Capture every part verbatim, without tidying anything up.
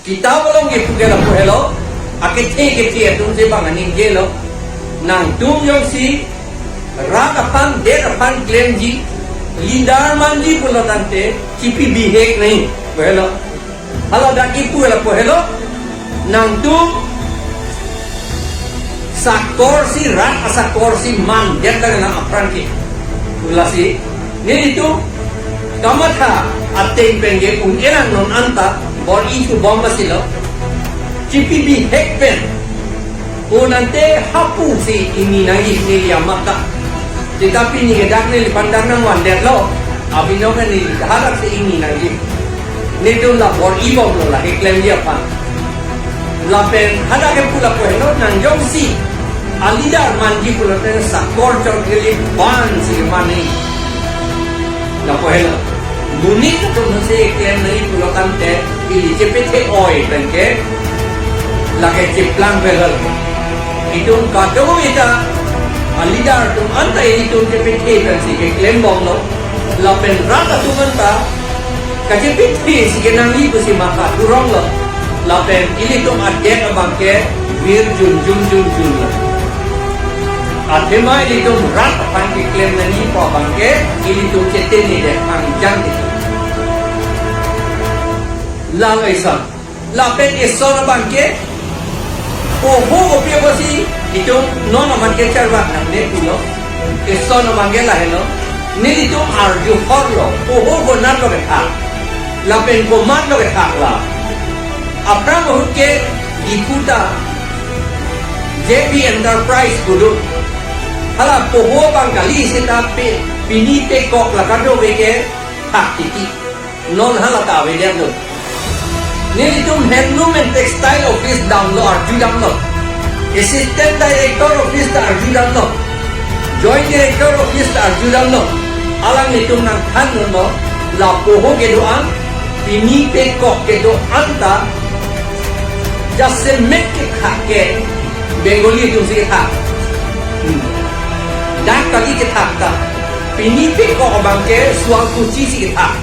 Kitab along kepu ke lapu helo, akethe kethe atum si bang aning ke lo. Nangtum jongsi rat aphan, det aphan klemji, leader manji pulo tangte, chipi bihek nangji, pu helo. Hala dak kepu lapu helo, nangtum sakor si, rat asakor si mandet lage nang apran ke. Lasi, nelitum kamatha ateng pen ke un-e nang non anta bor-i thu bom asi lo. Chipi bihek pen. Unante hapu si ingni nangji neli amaka. Tetapi neli ke dak neliphan dak nangvandetlo. Abinong ke neli hadak si ingni nangji. Nelitum la bor-i bomlo la keklemji aphan. Lapen hadak kepu lapu helo, nang jongsi a leader manji pulote sakor chot kili ban si mani. Lapu helo. Monit atum si klem nangji pulo tangte ili chepethe oi pen ke lake cheplang helo. Itum kadokave ta a leader atum anta ilitum chepethe pen si keklem bomlo. Lapen rat atum anta kachepethe si kenangji pusi maka thurong lo. Lapen ilitum adet abang ke vir jun jun jun jun lo. Athema ilitum rat aphan keklem nangji pu abang ke ilitum chetene det angjang ke. Lalo ison. Lapen ison abang ke, poho kopi apotsi itum non amat ke charvak nangne pulo. Ison abang ke lahelo. Nelitum arju horlo, poho konatlo kethak. Lapen komatlo kethak la. Aphrang ahut ke Diphu ta J P Enterprise kedo. Hala poho abang kali seta pe, pini pekok la kadokave ke thak titi. Non hala ta avedetlo. Nelitum Handloom and Textile Office damlo, arju damlo. Assistant Director Office ta arju damlo. Joint Director Office ta arju damlo. Alanglitum nangthan dunlo. La poho kedo-an, pini pekok kedo-an ta jasemet kethak ke Bengali atum si kethak. Hmm. Dak kali kethak ta. Pini pekok abang ke Sual Kuchi si kethak.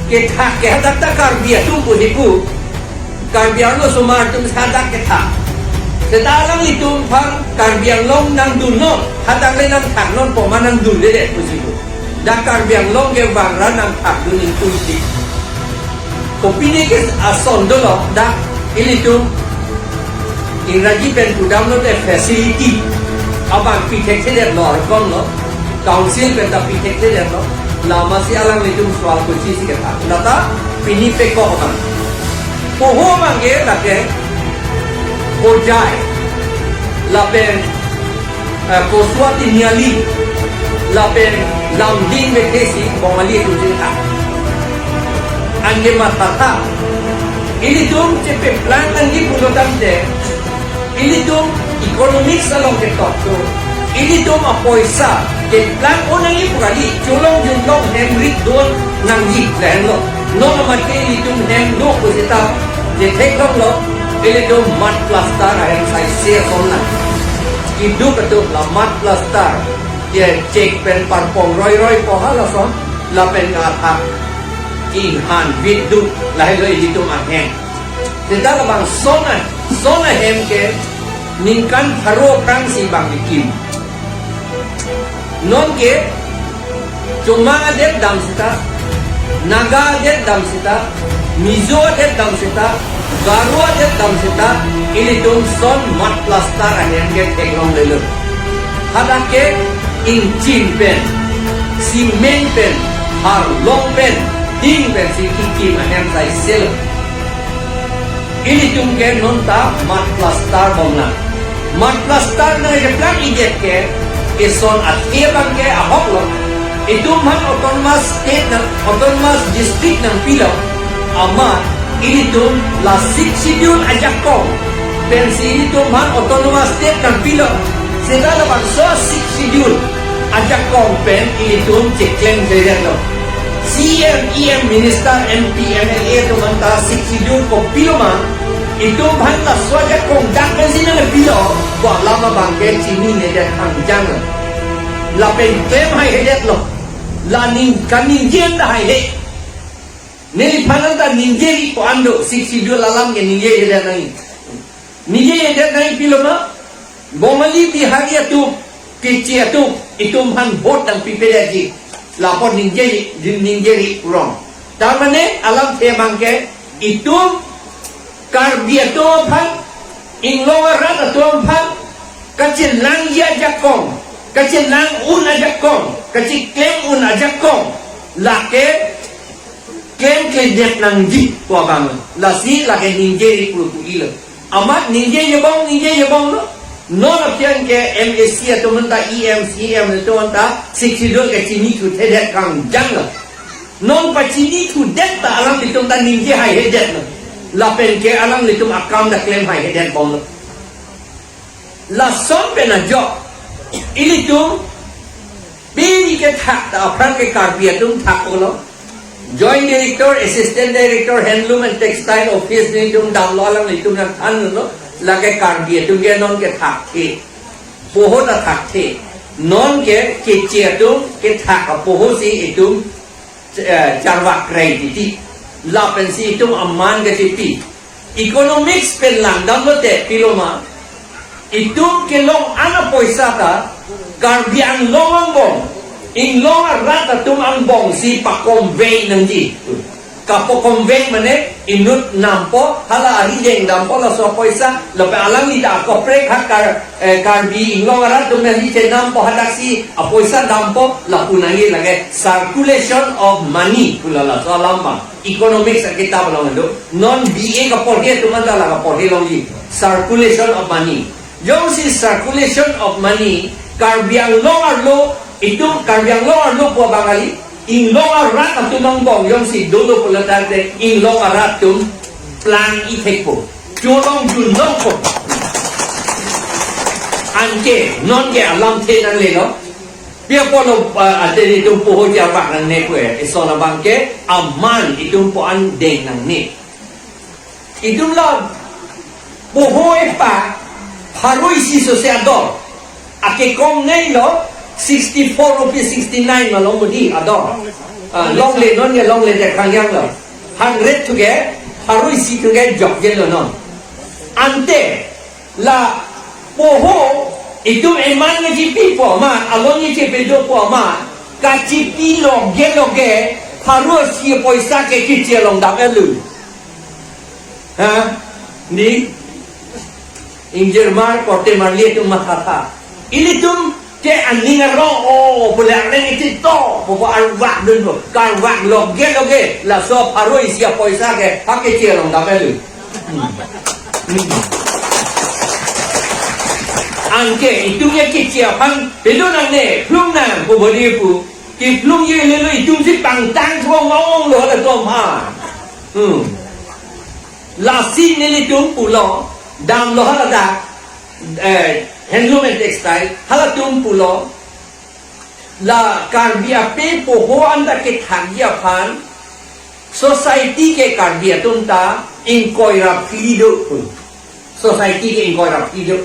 Kethak ke hadak ta Karbi atum pusi pu. Karbi Anglong osomar atum hadak kethak. Seta alanglitum aphan Karbi Anglong nangdunnon, hadak le nangthaknon pu ma nangdundedet pusi pu. Dak Karbi Anglong ke vangra nangthakdun ingtui ti. Kopine ke ason dolo dak ilitum Ingraji pen pudamlote facility abang pithekthe detlo, arkom lo, council pen ta pithekthe detlo, la masi alanglitum Sual Kuchi si kethak. Lata pini pekok abang. Poho abang ke lake Hojai, lapen eh, Kosua Tiniali, lapen Lumding Vethesi Bongali atum si kethak. Anke mathatha, ilitum chepeplang nangji pulo tangte, ilitum economics along ketok tu, ilitum apoisa keplang-o nangji pu kali, cholong junlong hem rit don nangji lahenlo. Non amat ke ilitum hem do pusita, je theklonglo, ilitum mud plaster ahem saise ason nang. Keduk atum la mud plaster, je chek pen parpong roiroi pu halason, lapen athak inghan vit duk, lahelo ilitum ahem. Seta labang son a, son ahem ke ningkan pharo aphrangsi bang kekim. Non ke Chomang adet dam seta, Naga adet dam seta, Mizo adet dam seta, Garo adet dam seta, ilitum son mud plaster ahem ke theklonglelo. Hadak ke ingchin pen, cement pen, harlong pen, tin pensi kekim ahem saiselo. Ilitum ke non ta mud plaster bomnang. Mud plaster nangkeplang-idet ke, ison athe abang ke ahoklo. Itum aphan autonomous state nang, autonomous district nangpilo. Amat ilitum la Sixth Schedule ajakong pensi ilitum aphan autonomous state nangpilo. Seta labangso Sixth Schedule ajakong pen ilitum cheklem jeyetlo. C M, E M, minister, M P, M L A atum anta Sixth Schedule kopilo ma, itum aphan laso ajakong dak pensi nangpilo pu alam abang ke chininedet angjang. Lapen klem haihedetlo. La ning kaningje ta haihe. Neliphan anta ningje ri ko-an do, Sixth Schedule alam ke ningjejedet nangji. Ningjejedet nangji pilo ma, Bongali Bihari atum, Keche atum, itum aphan vote nangpipedetji. Lapu ningje, ningje ri rong. Tar mane alamthe abang ke, itum Karbi atum aphan, inglong arat atum aphan, kachelangji ajakong, kachelang un ajakong, kacheklem un ajakong, lake klemkledet nangji pu abang. Lasi lake ningje ri pu pu ilo. Amat ningje jebong, ningje jebong lo. Non aphian ke M A C atum anta E M, C M atum anta Sixth Schedule ke chinithuthedet kangjang lo. Non pachinithudet ta alanglitum ta ningje haihedet lo. Lapen ke alanglitum akam ta klem haihedet bom lo. Lason pen ajok, ilitum pini kethak ta aphrang ke Karbi atum thak-olo. Joint Director, Assistant Director, Handloom and Textile Office nelitum damlo, alanglitum nangthanlo. Lake Karbi atum ke non ke thakthe. Poho ta thakthe. Non ke Keche atum kethak apoho si itum, eh, charvak krai titi. Lapen si itum aman ke titi. Economics pen langdam lote pilo ma, itum kelong an apoisa ta Karbi Anglong angbong, inglong arat atum angbong si pa-convey nangji. Kapo-convey mane inut nampo, hala ari jeng dampo laso apoisa, lapen alangli ta kaprek ha Kar-, eh, Karbi inglong arat atum nangji chenampo, hadak si apoisa dampo, lapu nangji lake circulation of money pu la laso alam abang. Economics akitap along do. Non B A kaporhe atum anta la kaporhe longji. Circulation of money. Jongsi circulation of money, Karbi Anglong arlo, itum Karbi Anglong arlo pu abang kali, inglong arat atum angbong jongsi dolo pulo tangte, inglong arat atum plang ithekpo. Cholong junlongpo. Anke, non ke alamthe nanglelo. Pi apotlo, ah, ante itum poho charvak nangne pu e, ison abang ke aman itum po an deng nangne. Itum la poho epa pharo isi sose ador. Akekom nei lo, sixty-four rupees, sixty-nine ma long modi ador. Ah, longle non ya, longle de kangyang lo. Hundred thu ke, pharo isi thu ke jokje lo non. Ante, la poho itum eman nangchipipo ma, alon nangchipedopo ma, kachipi loge loge, pharo isi apoisa ke Keche along dam-et lo. Ha? Ni? Ingjirmar, korte marli atum mathatha. Ilitum ke aning arong, o, pule areng iti to, popo arvak dunpo. Karvak loge loge, laso pharo isi apoisa ke, ha Keche along dam-et lo. Hmm. Hmm. Anke itum ya Keche aphan pilo nangne, phlung nang pu bodi pu. Kephlungji lelo, itum si pangtang thong ong lo halatum ha. Hmm. Lasi nelitum pulo, damlo haladak, eh, Handloom and Textile, halatum pulo, la Karbi ape poho anta kethakji aphan, society ke Karbi atum ta ingkoi ra phli do pu. Society ke ingkoi ra phli do.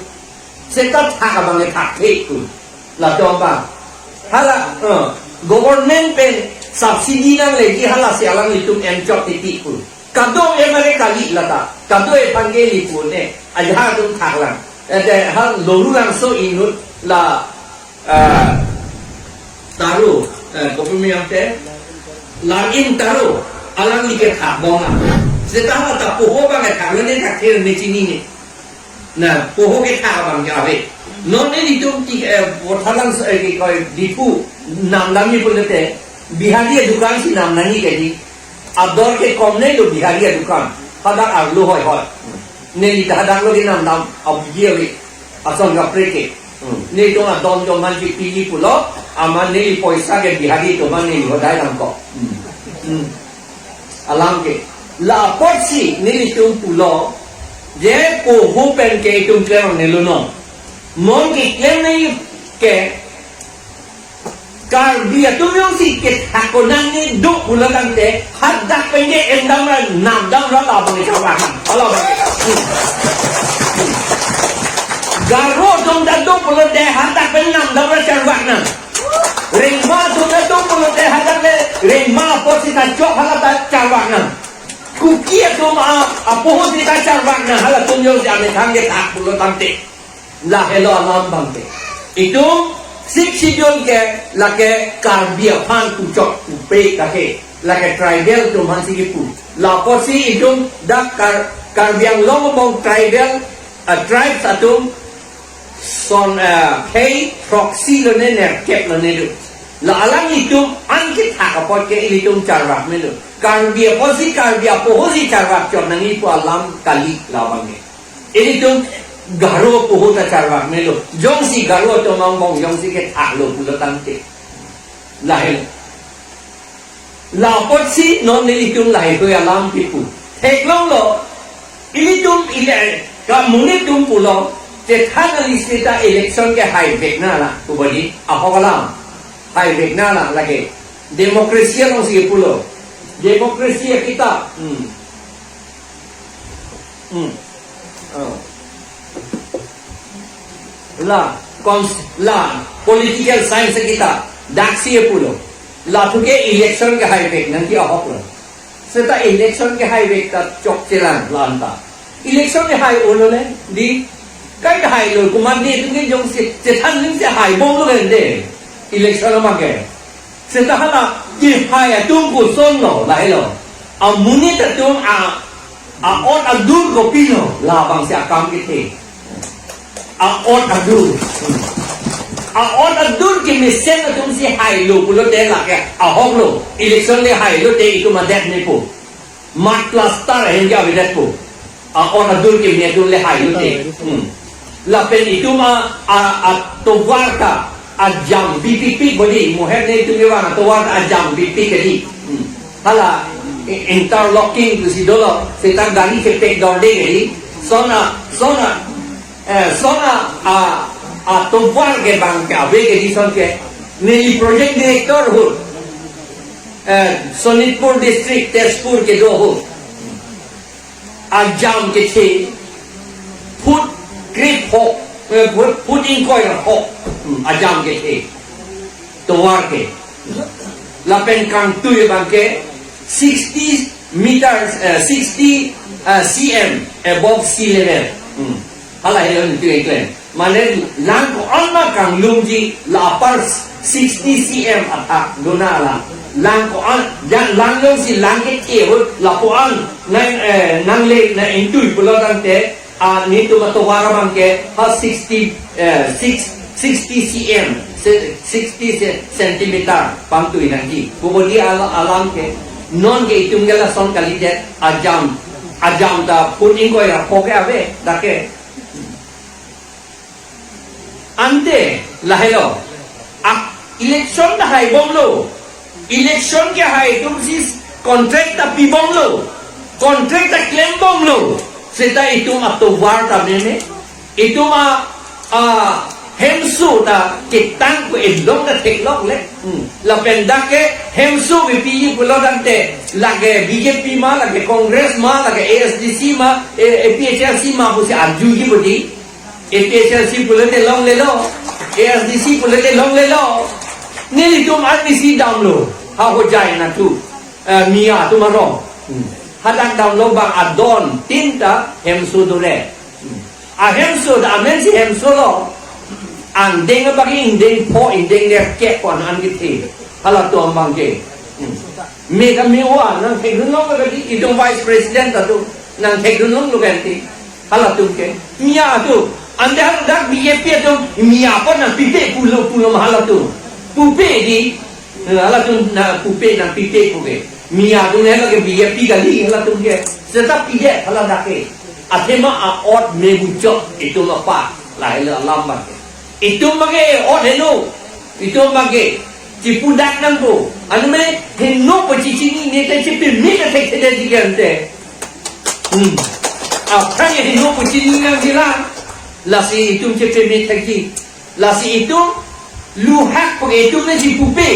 Seta thak abang ke thakthe pu. Latum abang. Hala, eh, government pen subsidy nangleji, hala si alanglitum enchok titi pu. Kado-e mare kali lata. Kado-e aphan ke li pu ne. Ajahak atum thaklang. Ete ha Lorulangso inut la, ah, Taro, eh, kopi miyam te, Langin Taro, alangli ke thak bom a. Seta hala ta poho abang ke thak lo ne, thakthe ne chinine. Na, poho ke thak abang ke ave. Non nelitum ti, eh, Bothalang, eh, ke koi Diphu, namdamji pulote, Bihari adukan si namnangji ke di. Ador ke kom nei lo Bihari adukan. Hadak arlo hoi hoi. Neli ta hadak lo ke namdam, abidi ave. Ason kaprek ke. Hmm. Nelitum adon atum aphan chepiji pulo, amat neli poisa ke Bihari atum aphan neli hodai damkok. Hmm. Hmm. Alam ke. La apotsi nelitum pulo, je poho pen ke itum klem nangne lo non. Non keklem nangji ke Karbi atum jongsi kethak konat ni do pulo tangte, hadak pen ke endam ra, namdam ra, labang charvak nang. Hala abang ke. Garo atum ta do pulote hadak pen namdam ra charvak nang. Rengma atum ta do pulote hadak le, Rengma apotsi kachok hala ta charvak nang. Kuki atum a, apoho sita charvak nang halatum jongsi amethang kethak pulo tangte. Lahelo alam abangke. Itum Sixth Schedule ke lake Karbi aphan puchot pupe kake. Lake tribal atum aphansi kipu. Lapotsi itum dak Kar-, Karbi Anglong among tribal, ah, tribes atum son, ah, phei throksi lone nerkep lone do. La alanglitum an kethak apot ke ilitum charvak melo. Karbi apotsi Karbi apohosi charvak chot nangji pu alam kali labang ke. Ilitum Garo apoho ta charvak melo. Jongsi Garo atum angbong jongsi kethaklo pulo tangte. Lahelo. Lapotsi non nelitum lahelo alam kipu. Theklonglo. Ilitum ile ka monit atum pulo. Chethan ali sita election ke haivek nang la. Kubadi ahok alam. Haivek nang la lake. Democracy alongsi pulo. Democracy akitap. Hmm. Hmm. Oh. La, cons-, la, political science akitap. Daksi pulo. Lathu ke election ke haivek nangji ahoklo. Seta election ke haivek ta chokchelang la anta. Election ke hai-olo le, di, kai ke hailo, komatne atum ke jongsi, chethan ningsi haibomlo kan de. Election abangke. Seta hala, kehai atum kosonlo, lahelo. Amonit atum a, a-ot adur kopilo, labangsi akam kethe. A-ot adur. A-ot adur kemesen atumsi hailo pulote lake ahoklo. Election le hailo te itum adet nepo. Mat plaster ahem ke avedetpo. A-ot adur keme atum le hailo te. Hmm. Lapen itum a, a, atovar ta ajam bipikpik bodi. Mohet ne itum kevang atovar ta ajam bipik kedi. Hmm. Hala i-, interlocking pusi dolo. Seta gari kepek dorde kedi. Sona, sona. Eh, sona a, atovar ke abangke ave kedi son ke. Neli project director ahut. Eh, Sonitpur district, Tezpur kedo ahut. Ajam kethe. Foot krip hok. Eh, foot, foot ingkoi ra hok. Hmm, ajam kethe. Tovar ke. Lapen kangtui abangke sixty meters, eh, sixty, eh, C M above sea level. Hmm. Hala helo nelitum keklem. Mane lang ko-an ma kanglungji la apar sixty C M athak dona la. Lang ko-an, jan lang jongsi lang kethe ahut lapu-an nang, eh, nangle nang ingtui pulo tangte, ah, nelitum atovar abangke ha sixty, eh, six, sixty C M, se-, sixty se-, centimeter pangtui nangji. Kubodi ala-, alam ke, non ke itum ke lason kalidet, ajam, ajam ta foot ingkoi ra hok ke ave, dak ke. Ante, lahelo. Ah, election ta haibomlo. Election kehai atumsi contract ta pibomlo. Contract ta klembomlo. Seta itum atovar ta meme. Itum a, a, hemso ta ketang ko elong ta theklok le. Hmm. Lapen dak ke hemso kepiji pulo tangte. Lake B J P ma, lake Congress ma, lake A S D C ma, eh, A P H L C ma, pusi arjuji bodi. A P H L C pulote longlelo, A S D C pulote longlelo. Nelitum arnisi damlo, ha Hojai anatthu, eh, Miya atum arong. Hmm. Hadak damlo bang adon tin ta hemso dore. Hmm. Ahemso ta amensi hemso lo. Angdeng abang ingdeng pho, ingdeng nerkep ko an kethe. Halatum abangke. Hmm. Me kami wa nangthekdunlong kadi itum vice president atum nangthekdunlonglo kan ti. Halatum ke. Miya atum. Ante hadak B J P atum Miya apot nangpipe pulo pulo ma halatum. Pupe di. Eh, halatum nangpupe nangpipe puke. Miya atum ne lake B J P kali halatum ke. Seta pide haladak ke. Athema a-ot me buchok itum apa. Lahelo alam abangke. Itum abangke ot heno. Itum abangke chipudak nangpo. Anme heno pachichinine te chipimit athekthedet ji ke ante. Hmm. Aphrang heno pachini nangji la. Lasi itum chipimit thekji. Lasi itum luhak pake itum ne chipupe.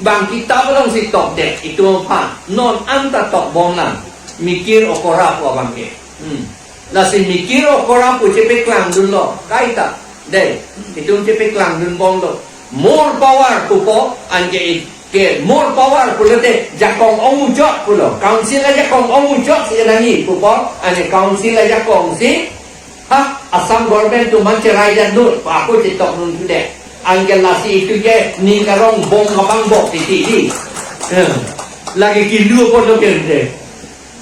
Bang kitap alongsi tokdet itum aphan. Non anta tokbom nang. Mikir okora pu abangke. Hmm. Lasi mikir okora pu chepaklangdunlo. Kaita. Dei. Itum chepaklangdunbomlo. More power pupo anke i-, Ke more power pulote jakong ongmuchot pulo. Council ajakong ongmuchot si nangji pupo. Ane council ajakong si, ha, Assam government atum aphan cherai det non, pa ako chetok non tu de. Anke lasi itum ke ning karong bom kapangbok titi di. Eh, lake kilu apot lo ke de.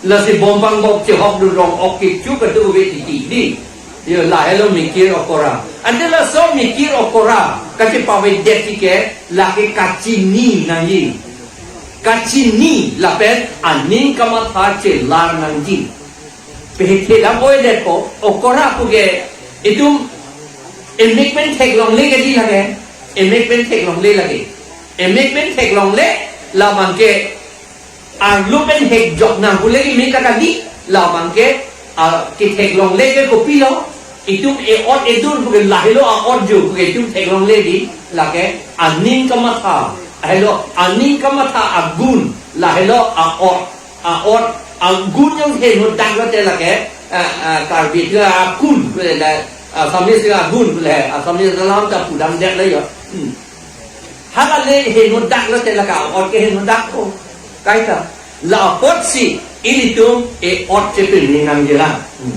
Lasi bom pangbok chehok dun rong ok kecho kado ave titi di. Yo, lahelo mikir okora. Ante laso mikir okora kachepavedet ke lake kachini nangji. Kachini lapen aning kamatha chelar nangji. Pehekhe dam oi det ko, okora puke itum emek pen theklongle kadi lake. Emek pen theklongle lake. Emek pen theklongle labang ke arlo pen hekjok nang pule kimi ta kadi, labang ke, ah, ketheklongle ke kopilo, itum e-ot edur puke lahelo a-ot jo puke itum theklongle di, lake aning kamatha, lahelo aning kamatha agun, lahelo a-ot, a-ot, agun jong henodak lote lake, ah, ah, Karbi ke akun, pule la, Assamese ke agun, pule, Assamese alam ta pudam det le yo. Hmm. Halale henodak lote lake a-ot ke henodak ko. Kaita. La apotsi ilitum e-ot chepini nangjilang. Hmm.